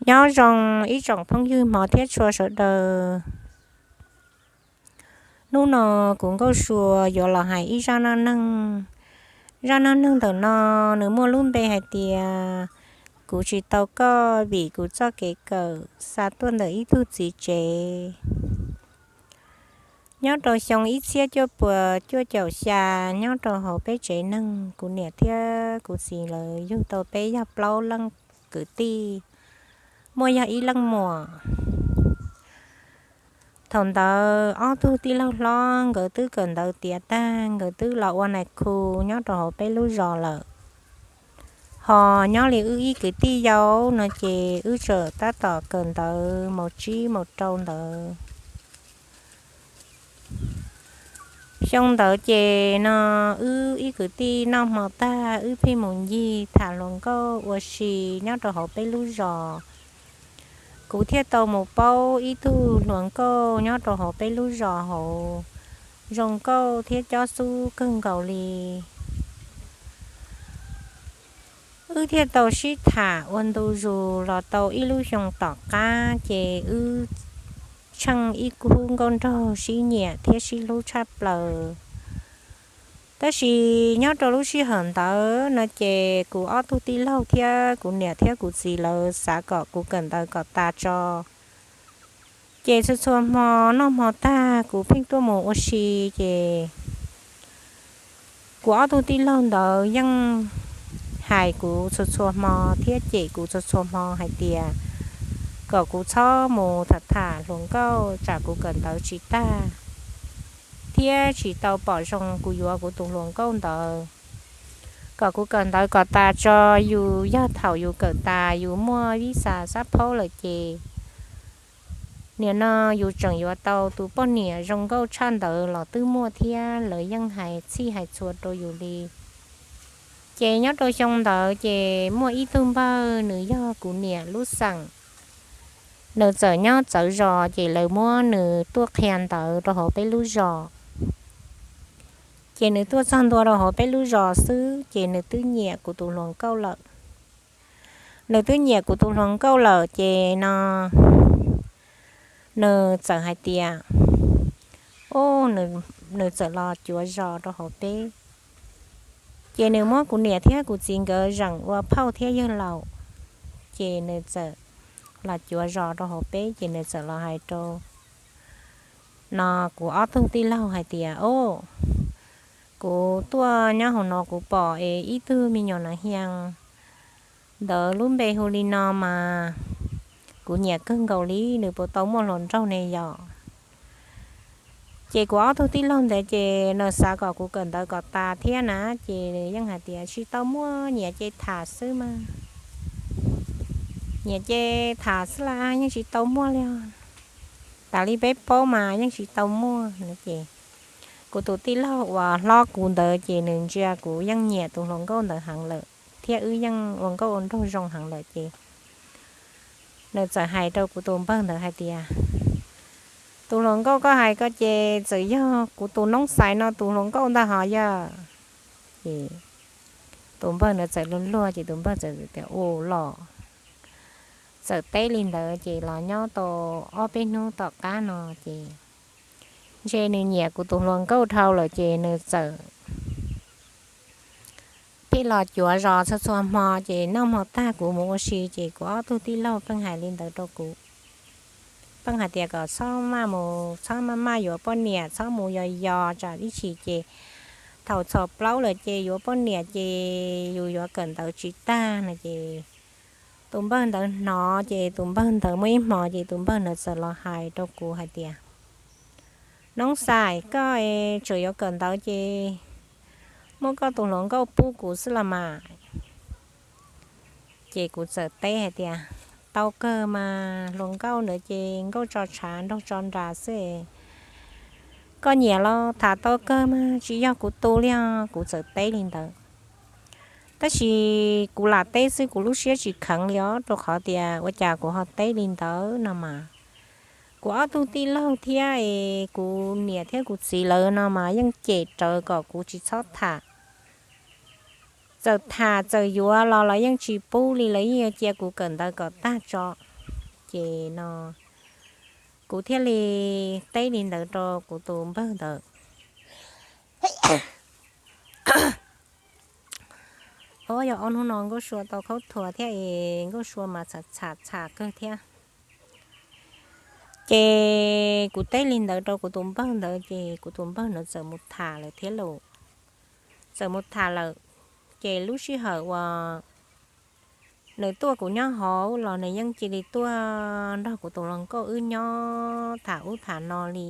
Nyob zoo ib tsoom phooj ywg hmov thiab tshua sawv daws. Hnub no kuv Nkauj Sua yuav los hais ib zaj neej neeg. Zaj neej neeg ntawm no nws muaj lub npe hais tias kuv tsis tau koj vim kuv txoj kev kawm xa tuaj ntawm ib tug txiv tsev. Nyob rau xyoo ib txhiab cuaj puas cuaj caum xya, nyob rau hauv peb tsev neeg, kuv niam thiab kuv txiv lawv yug tau peb yog plaub leej kwv tij, muaj yog ib leej muam. Thaum ntawd ob tug tij laug hlob nkawd twb kawm ntawv tiav tag, nkawd twb los ua nais khu nyob rau hauv peb lub zos lawm. Ho nyob li wb ib kwv tij yau no ces wb tseem tab tom kawm ntawv mus tsib mus rau ntawd. Xyoo ntawd ces no wb ib kwv tij noj hmo tag wb pheej mus ncig tham hluas nkauj ua si nyob rau hauv peb lub zos. Kuv thiaj tau mus paub ib tug hluas nkauj nyob rau hauv peb lub zos hauv, zoo nkauj thiab cob xub kawg nkaus li. Wb thiaj tau sib tham ua ntu zus los tau ib lub xyoo tom qab ces wb tsheej ib khub nkauj nraug sib nyiam thiab sib hlub tshaj plaws. Tab sis nyob rau lub sij hawm ntawd no ces kuv ob tug tij laug thiab kuv niam thiab kuv txiv lawv xav kom kuv kawm ntawv kom tas tso. Ces txhua txhua hmo noj hmo tag kuv pheej tuaj mus ua si ces kuv ob tug tij laug ntawd yeej hais kuv txhua txhua hmo thiab cem kuv txhua txhua hmo hais tias kom kuv txhob mus tham tham hluas nkauj tsam kuv kawm ntawv tsis tag thiab tsis tau pom zoo kuv yuav kuv tus hluas nkauj ntawd. Kom kuv kawm ntawv kom tas tso, yus yog thaum yus kawm tas yus muaj vib xas xab phaub lawm ces nim no yus tseem yuav tau tus poj niam zoo nkauj tshaj ntawd los twb muaj thiab, lawv yeej hais txhij hais txhua rau yus li. Ces nyob rau xyoo ntawd ces muaj ib tug npawg nws yog kuv niam lub xeem, nws txawm nyob txawv zos ces lawv muab nws tuaj qhia ntawv rau hauv peb lub zos. Ces nws tuaj txog ntua rau hauv peb lub zos xwb ces nws twb nyiam kuv tus hluas nkauj lawm. Nws twb nyiam kuv tus hluas nkauj lawm ces no nws txawm hais tias, o, nws txawm los cuav zos rau hauv peb. Ces nws muab kuv niam thiab kuv txiv nkawd zeem ua phauj thiab yawg laus, ces nws txawm los cuav zos rau hauv peb ces nws txawm los hais rau no kuv ob tug tij laug hais tias, o, kuv tuaj nyob hauv no kuv pom es ib tug me nyuam nas hias ntawd lub npe hu li no mas kuv nyiam kawg nkaus li, nws puas tau muaj hluas nraug ne yom? Ces kuv ob tug tij laug ntawd ces nws xav kom kuv kawm ntawv kom tas thiab na, ces yeej hais tias tsis tau muaj, nyiam ces tham xwb mas. Nyiam ces tham xwb las, yeej tsis tau muaj li os. Tas li peb paub mas yeej tsis tau muaj no ces kuv tus tij laug uas hlob kuv ntawd ces nws ntsia kuv yeej nyiam tus hluas nkauj ntawd heev lawm thiab wb yeej ua nkauj ua nraug zoo heev lawm ces nws txawm hais rau kuv tus npawg ntawd hais tias, tus hluas nkauj koj hais ko ces txawm yog kuv tus noob xais no tus hluas nkauj ntag hos yawg. Ces tus npawg ntawd txawm luag luag ces tus npawg txawm tias, u los. Txawm teb li ntawd ces los nyob tau ob peb hnub tom qab no ces ntshe nws nyiam kuv tus hluas nkauj dhau lawm ces nws txawm pheej los cuav zos txhua txhua hmo ces noj hmo tag kuv mus ua si ces kuv ob tug tij laug pheej hais li ntawd rau kuv. Pheej hais tias kom txhob maj mus, txhob maj maj yuav poj niam, txhob mus yos yos tsam ib chim ces thaum txhos plaub lawm ces yuav poj niam ces yus yuav kawm ntawv tsis tag no ces tus npawg ntawd hnov ces tus npawg ntawd muaj ib hmo ces tus npawg ntawd txawm los hais rau kuv hais tias, noob xais, koj tseem yuav kawm ntawv ces muab koj tus hluas nkauj pub kuv xwb los mas. Ces kuv txawm teb hais tias, tau kawg mas, hluas nkauj ntawd ces nkauj tso tshav nraug tso nras xwb. Koj nyiam los tham tau kawg mas, tsis yog kuv tu li os. Kuv txawm teb li ntawd. Tab sis kuv lam teb xwb, kuv lub siab tsis kheev li os, rau qhov tias ua cas kuv ho teb li ntawd no mas, kuv ob tug tij laug thiab es kuv niam thiab kuv txiv lawv no mas yeej cem rawv kom kuv tsis txhob tham. txawm tham txawm yuav los los yeej tsis pub li, lawv yeej yuav cia kuv kawm ntawv kom tag tso. Ces no kuv thiaj li teb li ntawd rau kuv tus npawg ntawd. Ua yog ob hnub no Nkauj Sua tau khaub thuas thiab es Nkauj Sua mas txham txham txham kawg thiab. Ces kuv teb li ntawd rau kuv tus npawg ntawd ces kuv tus npawg ntawd txawm mus tham lawm thiab lauj. Txawm mus tham lawm, ces lub sij hawm uas nws tuaj kuv nyob hauv los nws yeej cia li tuaj nrog kuv tus hluas nkauj wb nyob tham ub tham no li.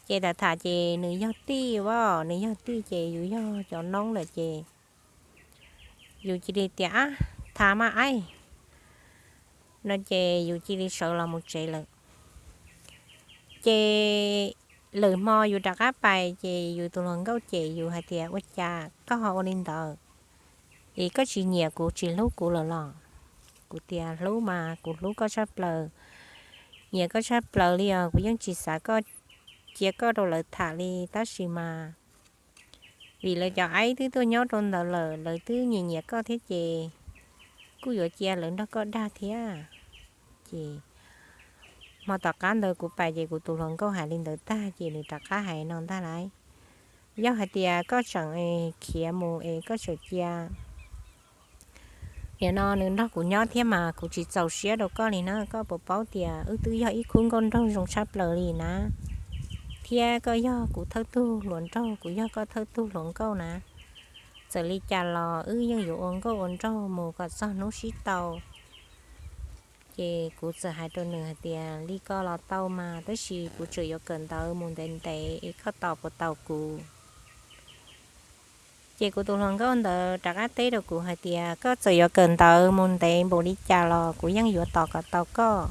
Ces tham tham ces nws yog tij as, nws yog tij ces yus yog cov noob lawm ces yus cia li tias, Ab, tham mas aib, no ces yus cia li sawv los mus tsev lawm. Ces lwm hmo yus rov qab pais ces yus tus hluas nkauj cem yus hais tias, Ua cas koj ho ua li ntawd? Es koj tsis nyiam kuv tsis hlub kuv lawm los? Kuv tias, Hlub mas kuv hlub koj tshaj plaws, nyiam koj tshaj plaws li os, kuv yeej tsis xav koj, cia koj rau lawv tham li, tab sis mas vim lawv cov aib twb tuaj nyob rau ntawd lawm, lawv twb nyiam nyiam koj thiab ces kuj yuav cia lawv nrog koj dag thiab. Ces hmo tom qab ntawd kuv pais ces kuv tus hluas nkauj hais li ntawd tag ces nws rov qab hais no ntag lauj, Yog hais tias koj tseem khiav mus es koj tseem cia nim no nws nrog kuv nyob thiab mas kuv tsis txaus siab rau koj li na. Koj puas paub tias wb twb yog ib khub nkauj nraug zoo tshaj plaws li na, thiab koj yog kuv thawj tug hluas nraug, kuv yog koj thawj tug hluas nkauj na. Txawm li cas los wb yeej yuav ua nkauj ua nraug mus kom txog hnub sib tau. Ces kuv txawm hais rau nws hais tias, Li ko los tau mas, tab sis kuv tseem yuav kawm ntawv mus ntev ntev es koj tos puas tau kuv? Ces kuv tus hluas nkauj ntawd rov qab teb rau kuv hais tias, Koj txawm yuav kawm ntawv mus ntev npaum li cas los kuv yeej yuav tos kom tau koj.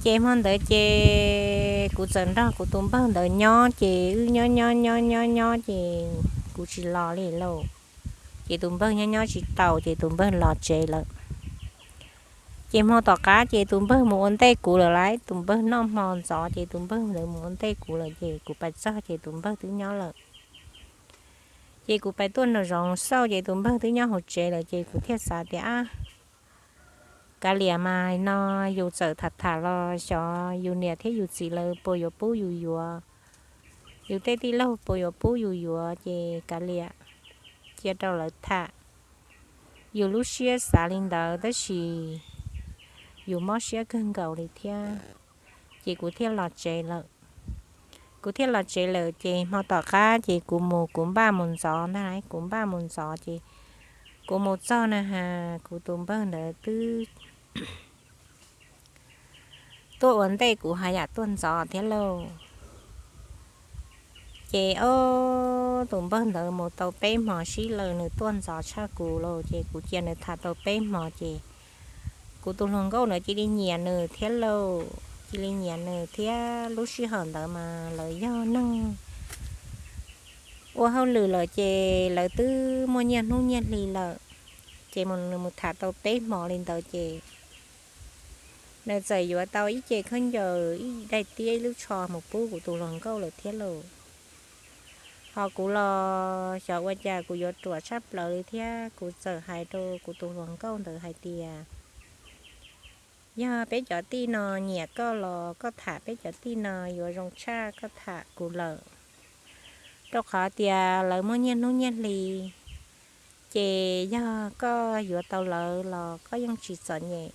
Ces hmo ntawd ces kuv txawm nrog kuv tus npawg ntawd nyob ces wb nyob nyob nyob nyob nyob ces kuv tsis los li lauj. Ces tus npawg nyob nyob tsis tau ces tus npawg los tsev lawm. Ces hmo tom qab ces tus npawg mus ua ntej kuv lawm lauj, tus npawg noj hmo ntxov ces tus npawg ntawd mus ua ntej kuv lawm ces kuv pais txog ces tus npawg twb nyob lawm. Ces kuv pais tuaj nraum zoov xauj ces tus npawg twb nyob hauv tsev lawm ces kuv thiaj xav tias, Ab, kav liam mas no yus txawm tham tham los xyov yus niam thiab yus txiv lawv puas yuav pub yus yuav, yus tej tij laug puas yuav pub yus yuav ces kav liam, cia rau lawv tham. Yus lub siab xav li ntawd tab sis yus mob siab kawg nkaus li thiab. Ces kuv thiaj los tsev lawm. Kuv thiaj los tsev lawm ces hmo tom qab ces kuv mus kuv npaj mus ntxov ntag lauj, kuv npaj mus ntxov ces kuv mus txog na has kuv tus npawg ntawd twb tuaj ua ntej kuv haj yam tuaj ntxov thiab lauj. Ces ob tus npawg ntawd mus tau peb hmo sib law nws tuaj ntxov tshaj kuv lauj, ces kuv cia nws tham tau peb hmo ces kuv tus hluas nkauj ntawd cia li nyiam nws thiab lauj, cia li nyiam nws thiab. Lub sij hawm ntawd mas lawv yog neeg ua hauj lwm lawm ces lawv twb muaj nyiaj hnub nyiaj hli lawm. Ces nws mus tham tau peb hmo li ntawd ces nws txawm yuav tau ib ce khaub ncaws, ib daim tiab, ib lub tsho mus pub kuv tus hluas nkauj lawm thiab lauj. Ho kuv los xyov ua cas kuv yuav ruam tshaj plaws li thiab, kuv txawm hais rau kuv tus hluas nkauj ntawd hais tias, Yog peb cov tij no nyiam koj los koj tham peb cov tij no yuav zoo tshaj koj tham kuv lawm, rau qhov tias lawv muaj nyiaj hnub nyiaj hli, ces yog koj yuav tau lawv los koj yeej tsis txom nyem.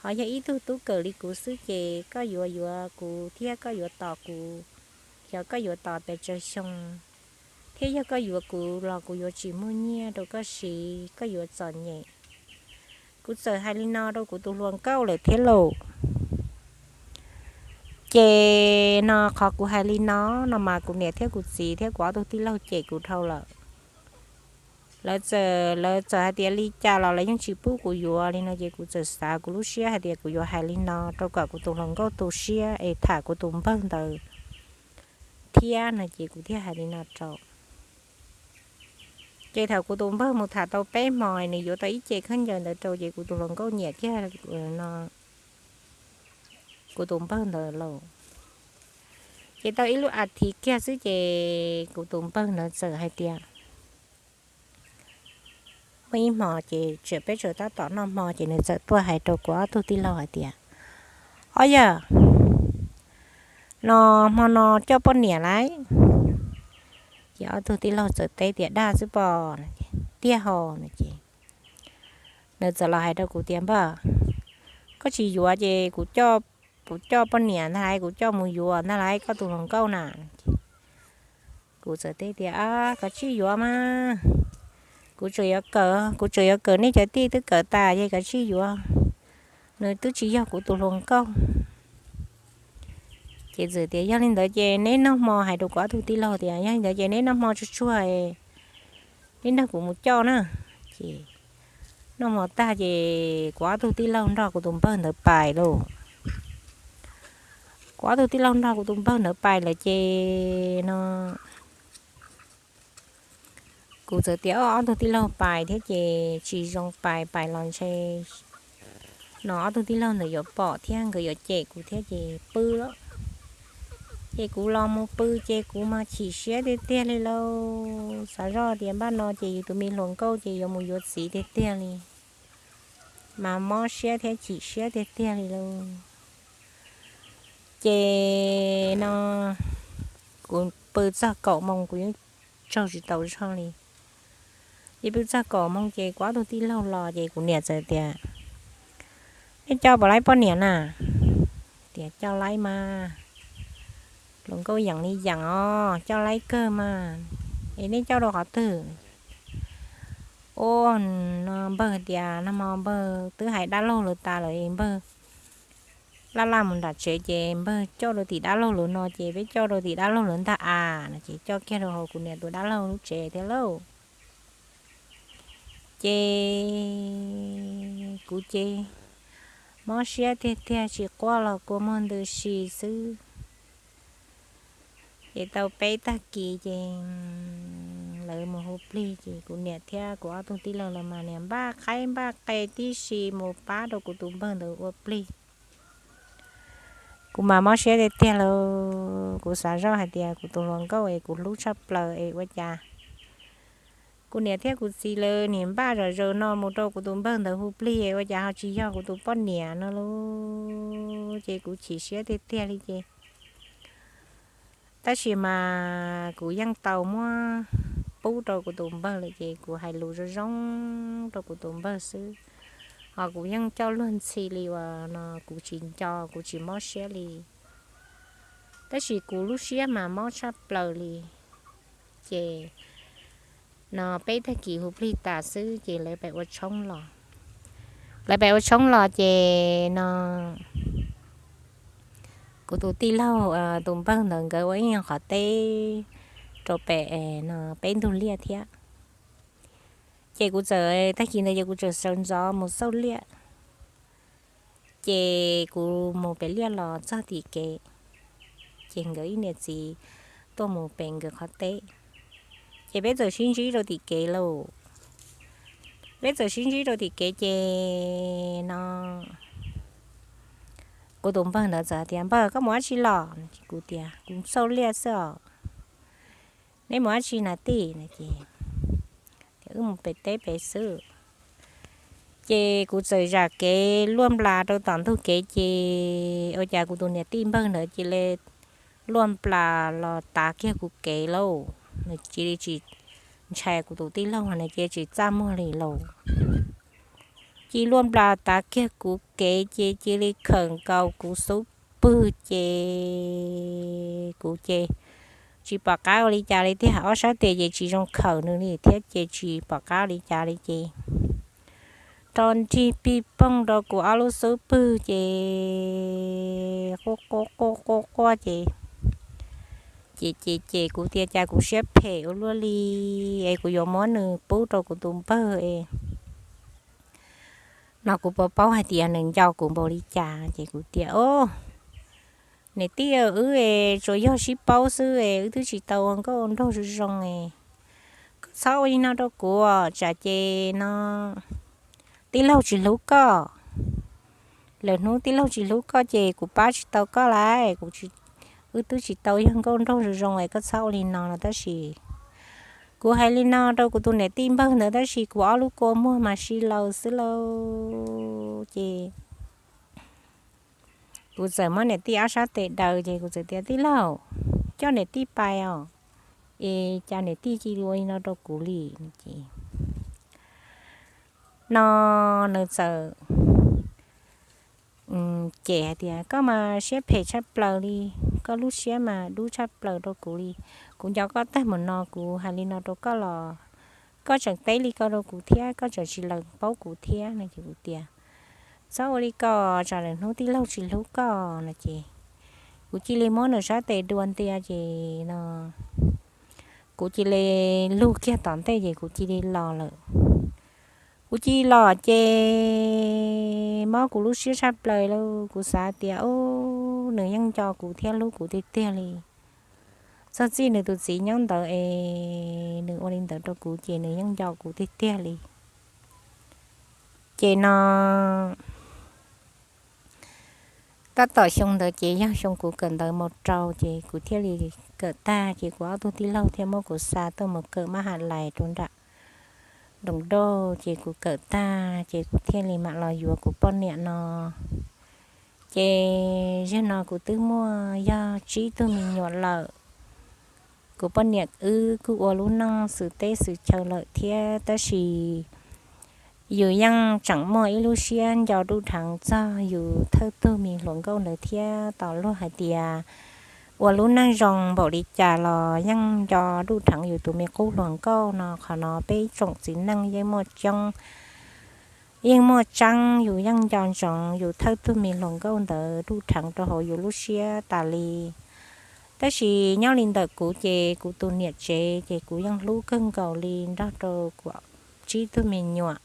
Ho yog ib tug tub kawm li kuv xwb ces koj yuav yuav kuv thiab koj yuav tos kuv, xyov koj yuav tos pes tsawg xyoo, thiab yog koj yuav kuv los kuv yuav tsis muaj nyiaj rau koj siv, koj yuav txom nyem. Kuv txawm hais li no rau kuv tus hluas nkauj lawm thiab lauj. Ces no qhov kuv hais li no, no mas kuv niam thiab kuv txiv thiab kuv ob tug tij laug cem kuv dhau lawm. Lawv txawm, lawv txawm hais tias li cas los lawv yeej tsis pub kuv yuav li no, ces kuv txawm xav kuv lub siab hais tias kuv yuav hais li no rau kom kuv tus hluas nkauj tu siab es tham kuv tus npawg ntawd thiab no, ces kuv thiaj hais li no rau. Ces thaum kuv tus npawg mus tham tau peb hmo, nws yuav tau ib ce khaub ncaws ntawd rau, ces kuv tus hluas nkauj nyiam kiag no kuv tus npawg ntawd lauj. Ces tau ib lub as thiv kiag xwb ces kuv tus npawg ntawd txawm hais tias, muaj ib hmo ces tseem peb tseem tab tom noj hmo ces nws txawm tuaj hais rau kuv ob tug tij laug hais tias, ob yawg, no hmo no coj poj niam lauj? Ces ob tug tij laug txawm teb tias, daj xwb pom. Tiag hos no ces nws txawm los hais rau kuv tias, npawg, koj tsis yuav ces kuv coj poj niam ntag lauj, kuv coj mus yuav ntag lauj koj tus hluas nkauj na. Kuv txawm teb tias, kav tsij yuav mas, kuv tseem yuav kawm, kuv tseem yuav kawm, nej cov tij twb kawm tas ces kav tsij yuav, nws twb tsis yog kuv tus hluas nkauj. Ces txawm tias, yog li ntawd ces neb noj hmo, hais rau kuv ob tug tij laug tias, yog li ntawd ces neb noj hmo tsuag tsuag, neb nrog kuv mus coj na. Ces noj hmo tag ces kuv ob tug tij laug nrog kuv tus npawg ntawd pais lauj. Kuv ob tug tij laug nrog kuv tus npawg ntawd pais lawm ces no kuv txawm tias, ob tug tij laug pais thiab ces tsis zoo pais, pais los ntshe no ob tug tij laug ntawd yuav pom thiab nkawd yuav cem kuv thiab ces pw lawm. Ces kuv los mus pw ces kuv mas chim siab tiag tiag li lauj. Xav zoj tias npaj no ces yus tus me hluas nkauj ces yuav mus yuav txiv tiag tiag li, mas mob siab thiab chim siab tiag tiag li lauj. Ces no kuv pw txog kaum moos kuv yeej tsaug tsis tau zog li. Ces pw txog kaum moos ces kuv ob tug tij laug los ces kuv niam txawm tias, nej coj puas laib poj niam na? Tias coj laib mas, hluas nkauj yeem li yeem os, coj laib kawg mas. Es nej coj rau qhov twg? Ua no npawg tias nag hmo npawg twb hais dab laug lawv tas lawm es npawg laj laj mus nram tsev ces npawg coj rau tim dab laug lawv no ces peb coj rau tim dab laug lawv ntag a no ces coj kiag rau hauv kuv niam tus dab laug lub tsev thiab lauj. Ces kuv ces mob siab tiag tiag, tsis quaj los kua muag ntws si xwb. Ces tau peb tag kis ces lawv mus hu plig ces kuv niam thiab kuv ob tug tij laug lawv mas niam npaj qaib npaj qe tib si mus pab rau kuv tus npawg ntawd ua plig. Kuv mas mob siab tiag tiag lauj, kuv xav zoj hais tias kuv tus hluas nkauj es kuv hlub tshaj plaws es ua cas kuv niam thiab kuv txiv lawv niam npaj zom zaws no mus rau kuv tus npawg ntawd hu plig es ua cas ho tsis yog kuv tus poj niam no lauj. Ces kuv chim siab tiag tiag li ces tab sis mas kuv yeej tau muab pub rau kuv tus npawg lawm ces kuv hais lus zoo zoo rau kuv tus npawg xwb, ho kuv yeej coj luag ntxhi li uas no kuv tsis nco kuv tsis mob siab li. Tab sis kuv lub siab mas mob tshaj plaws li. Ces no peb tag kis hu plig tas xwb ces lawv pem ua tshoob los. Lawv pem ua tshoob los ces no kuv tus tij laug tus npawg ntawd nkawd ua ib qhov teb rau pem no peb ntug liaj thiab. Ces kuv txawm tag kis ntawd ces kuv txawm sawv ntxov mus xauj liaj. Ces kuv mus pem liaj los txog tim kev, ces nkawd ib niam txiv tuaj mus pem nkawd qhov teb. Ces peb txawm sib ntsib rau tim kev lauj. Peb txawm sib ntsib rau tim kev ces no kuv tus npawg ntawd txawm tias, npawg, koj mus dab tsi los? Kuv tias, kuv xauj liaj xwb os. Neb mus dab tsi na tij? Ces tias, wb mus pem teb pem xwb. Ces kuv txawm zam kev luaj nplas rau tom ntug kev ces ua cas kuv tus niam tij npawg ntawd cia li luaj nplas los tav kiag kuv kev lauj. Nws cia li tsis ntshai kuv tus tij laug, nws cia li tsis txaj muag li lauj. Cia li luaj nplas tav kiag kuv kev ces cia li khawm nkaus kuv xub pwg ces kuv ces tsis pom qab ua li cas li tiag, ob sab tes ces tsis zoo khawm nws li thiab ces tsis pom qab ua li cas li ces rho nrig pij poog rau kuv ob lub xub pwg ces quaj quaj quaj quaj ces ces ces ces kuv tias cas kuv siab phem ua luaj li es kuv yuav muab nws pub rau kuv tus npawg es no kuv puas paub hais tias nws nco kuv npaum li cas. Ces kuv tias, o, niam tij, wb es tsuas yog sib paub xwb es wb twb tsis tau ua nkauj ua nraug zoo zoo es koj txhob ua li no rau kuv tsam ces no tij laug tsis hlub koj. Lwm hnub tij laug tsis hlub koj ces kuv pab tsis tau koj lawm, kuv tsis, wb twb tsis tau yog nkauj nraug zoo zoo es koj txhob ua li no no. Tab sis kuv hais li no rau kuv tus niam tij npawg ntawd, tab sis kuv ob lub kua muag mas si laws xwb lauj. Ces kuv txawm muab niam tij ob sab tes daws, ces kuv txawm tias, Tij laug, coj niam tij pais os, es cas niam tij cia li ua li no rau kuv li? Ces no nws txawm cem hais tias, Koj mas siab phem tshaj plaws li, koj lub siab mas dub tshaj plaws rau kuv li. Kuv nco koj tag mus no, kuv hais li no rau koj los koj tseem teb li ko rau kuv thiab, koj tseem tsis lees paub kuv thiab no. Ces kuv tias, Txhob ua li ko, tsam lawm hnub tij laug tsis hlub koj no. Ces kuv cia li muab nws sab tes dua ntia, ces no kuv cia li lug kiag tom ntej, ces kuv cia li los lawm. Kuv cia li los ces mob kuv lub siab tshaj plaws lauj. Kuv xav tias, Ub, nws yeej nco kuv thiab hlub kuv tiag tiag li. Txog txij nws tus txiv nyob ntawd es nws ua li ntawd rau kuv, ces nws yeej nco kuv tiag tiag li. Ces no tab tom xyoo ntawd ces yog xyoo kuv kawm ntawv mus rau, ces kuv thiaj li kawm tag, ces kuv ob tug tij laug thiaj muab kuv xa tuaj mus kawm mab ham lais rau nram Doos Doj. Ces kuv kawm tag ces kuv thiaj li mam los yuav kuv poj niam no. Ces zaum no kuv twb muaj yog tsib tug me nyuam lawm. Kuv poj niam wb kuj ua lub neej xwm teb xwm chaw lawm thiab, tab sis yus yeej tseem muaj ib lub siab nco Duj Dheev txog yus thawj tug me hluas nkauj ntawd thiab. Tos luag hais tias ua lub neej zoo npaum li cas los yeej nco Duj Dheev yus tus me qub hluas nkauj no. Qhov no peb ib tsoom txiv neej yeej muaj coob, yeej muaj tseeb, yus yeej nco ntsoov yus thawj tug me hluas nkauj ntawd Duj Dheev rau hauv yus lub siab tas li. Tab sis nyob li ntawm kuv ces kuv tus niam tsev ces kuv yeej hlub kawg nkaus li nrog rau kuv tsib tug me nyuam.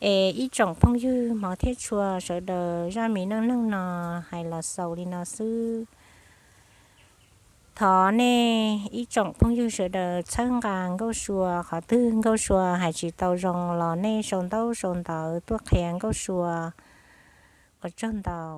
Es ib tsoom phooj ywg hmov thiab tshua sawv daws, zaj me neej neeg no hais los xaus li no xwb. Thov nej ib tsoom phooj ywg sawv daws txhawb nqa Nkauj Sua, qhov twg Nkauj Sua hais tsis tau zoo los nej sau ntaub sau ntawv tuaj qhia Nkauj Sua. Ua tsaug ntau.